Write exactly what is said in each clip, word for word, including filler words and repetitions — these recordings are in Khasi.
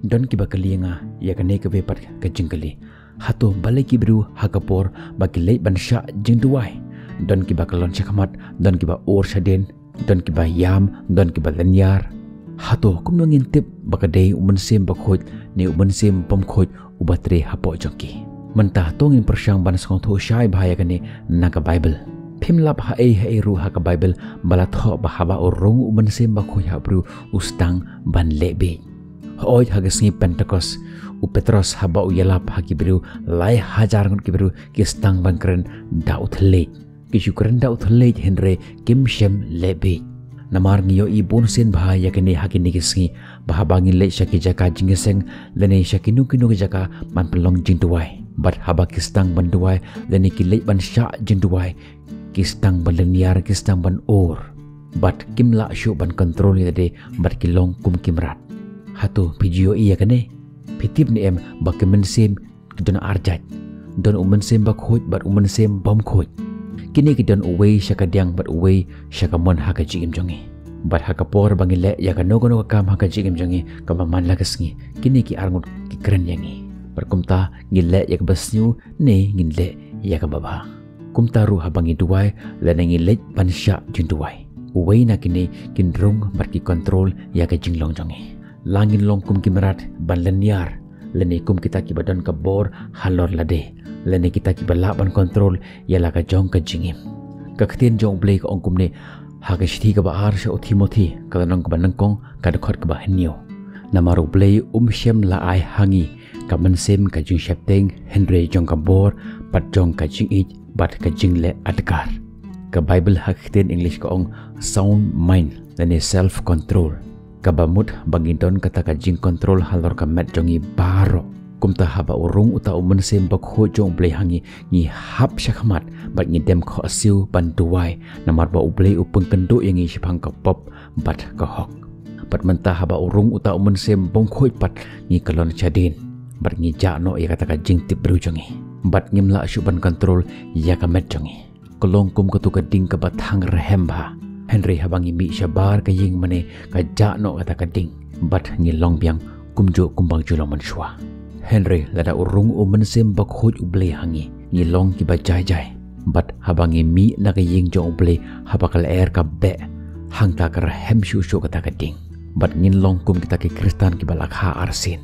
Don kiba kylli ïa nga ïa kane kawei pat ka jingkylli. Hato balei ki briew ha ka por ba ki leit ban shah jingduwai, don kiba kyllon shakhmat, don kiba ur shadien, don kiba ïam, don kiba lyniar? Hato kumno ngin tip ba ka dei U Mynsiem Bakhuid ne U Mynsiem Bymkhuid uba trei hapoh jong ki? Mynta to ngin pyrshang ban sngewthuh shai bha ïa kane na ka Baibl. Phim lap haei haei ruh ha ka Baibl ba la thoh ba haba u rung U Mynsiem Bakhuid ha u briew u sdang ban leh bieit. Hooid, ha ka sngi Pentekost, u Petros haba u ïalap ha ki briew lai hajar ngut ki briew, ki sdang ban kren da u thylliej. Ki shu kren da u thylliej hynrei kim shym leh bieit. Namar ngi ïohi bunsien bha ïa kine ha kine ki sngi, ba haba ngi leit sha ki jaka jingïaseng lane sha kino kino ki jaka ban pynlong jingduwai, bad haba ki sdang ban duwai lane ki leit ban shah jingduwai, ki sdang ban lyniar, ki sdang ban ur, bad kim lah shuh ban kontrol ïa lade, bad ki long kum ki mrad. Hato phi ju ïohi ïa kane? Phi tip ne em ba ki mynsiem ki don ar jait? Don U Mynsiem Bakhuid bad U Mynsiem Bymkhuid. Kine ki don uwei sha kadiang bad uwei sha kamon ha ka jingim jong ngi. Bad ha ka por ba ngi leh ïa kano kano ka kam ha ka jingim jong ngi kaba man la ka sngi, kine ki arngut ki kren ïa ngi. Bad kumta, ngi leh ïa kaba sniew ne ngin leh ïa kaba bha? Kumta ruh haba ngi duwai lane ngi leit ban shah jingduwai, uwei na kine kin rung bad ki kontrol ïa ka jinglong jong ngi. La ngin long kum ki mrad ban lyniar, lane kum kita kiba don ka bor halor lade, lane kita kiba lah ban kontrol ïa la ka jong ka jingim. Ka ktien jong U Blei ka ong kumne ha ka shithi kaba ar sha u Timothi, ka lynnong kaba nyngkong, ka dkhot kaba hynñiew: Namar U Blei um shym la ai ha ngi ka mynsiem ka jingsheptieng, hynrei jong ka bor bad jong ka jingïeit bad ka jingleh adkar. Ka Baibl ha ka ktien English ka ong sound mind lane self control, kaba mut ba ngi don kata ka jingkontrol halor ka met jong ngi baroh. Kumta haba u rung uta U Mynsiem Bakhuid jong U Blei ha ngi, ngi hap shakhmat bad ngi dem khohsiew ban duwai, namar ba U Blei u pynkynduh ïa ngi shaphang ka pop bad ka hok. Bad mynta haba u rung uta U Mynsiem Bymkhuid pat, ngi kyllon shadien bad ngi jah noh ïa kata ka jingtip briew jong ngi, bad ngim lah shuh ban kontrol ïa ka met jong ngi. Ka long kum katu ka ding kaba thang rhem bha. Hynrei haba ngi mih shabar ka ïing mane ka jah noh kata ka ding, bad ngi long biang kumjuh kumba ngi ju long mynshuwa. Hynrei lada u rung U Mynsiem Bakhuid U Blei ha ngi, ngi long kiba jai jai. Bad haba ngi mih na ka ïing jong U Blei, haba ka lyer ka beh, hangta ka rhem shuh shuh kata ka ding. Bad ngin long kum kita ki Khristan kiba la kha arsien.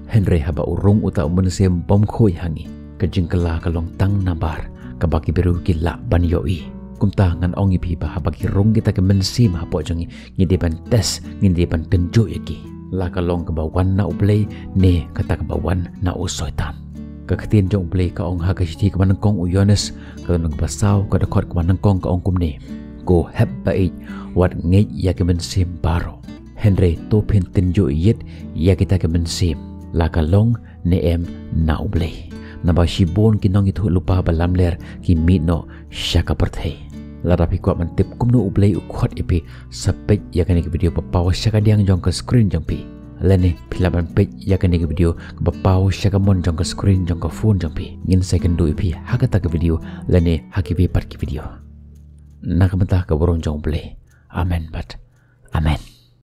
Hynrei haba u rung uta U Mynsiem Bymkhuid ha ngi, ka jingkylla ka long tang nabar kaba ki briew ki lah ban ïohi. Kumta ngan ong ïa phi ba haba ki rung kita ki mynsiem hapoh jong ngi, ngi dei ban test, ngi dei ban tynjuh ïa ki, la ka long kaba wan na U Blei ne kata kaba wan na u Soitan. Ka ktien jong U Blei ka ong ha ka shithi kaba nyngkong u Ïoannis, ka lynnong kaba saw, ka dkhot kaba nyngkong, ka ong kumne: Ko hep ba ïeit, wat ngeit ïa ki mynsiem baroh, hynrei to phin tynjuh ïit ïa kita ki mynsiem, la ka long ne em na U Blei. Naba shibun ki nongïathuh lypa ba lamler ki mih noh sha ka pyrthei. Lada phi kwah ban tip kumno U Blei u khot ïa phi, sa peit ïa kane ka video ba paw sha kadiang jong ka screen jong phi. Lane phi lah ban peit ïa kane ka video kaba paw sha kamon jong ka screen jong ka phone jong phi. Ngin sa ïakynduh ïa phi ha kata ka video lane ha kiwei pat ki video. Na ka bynta ka burom jong U Blei. Amen bad amen.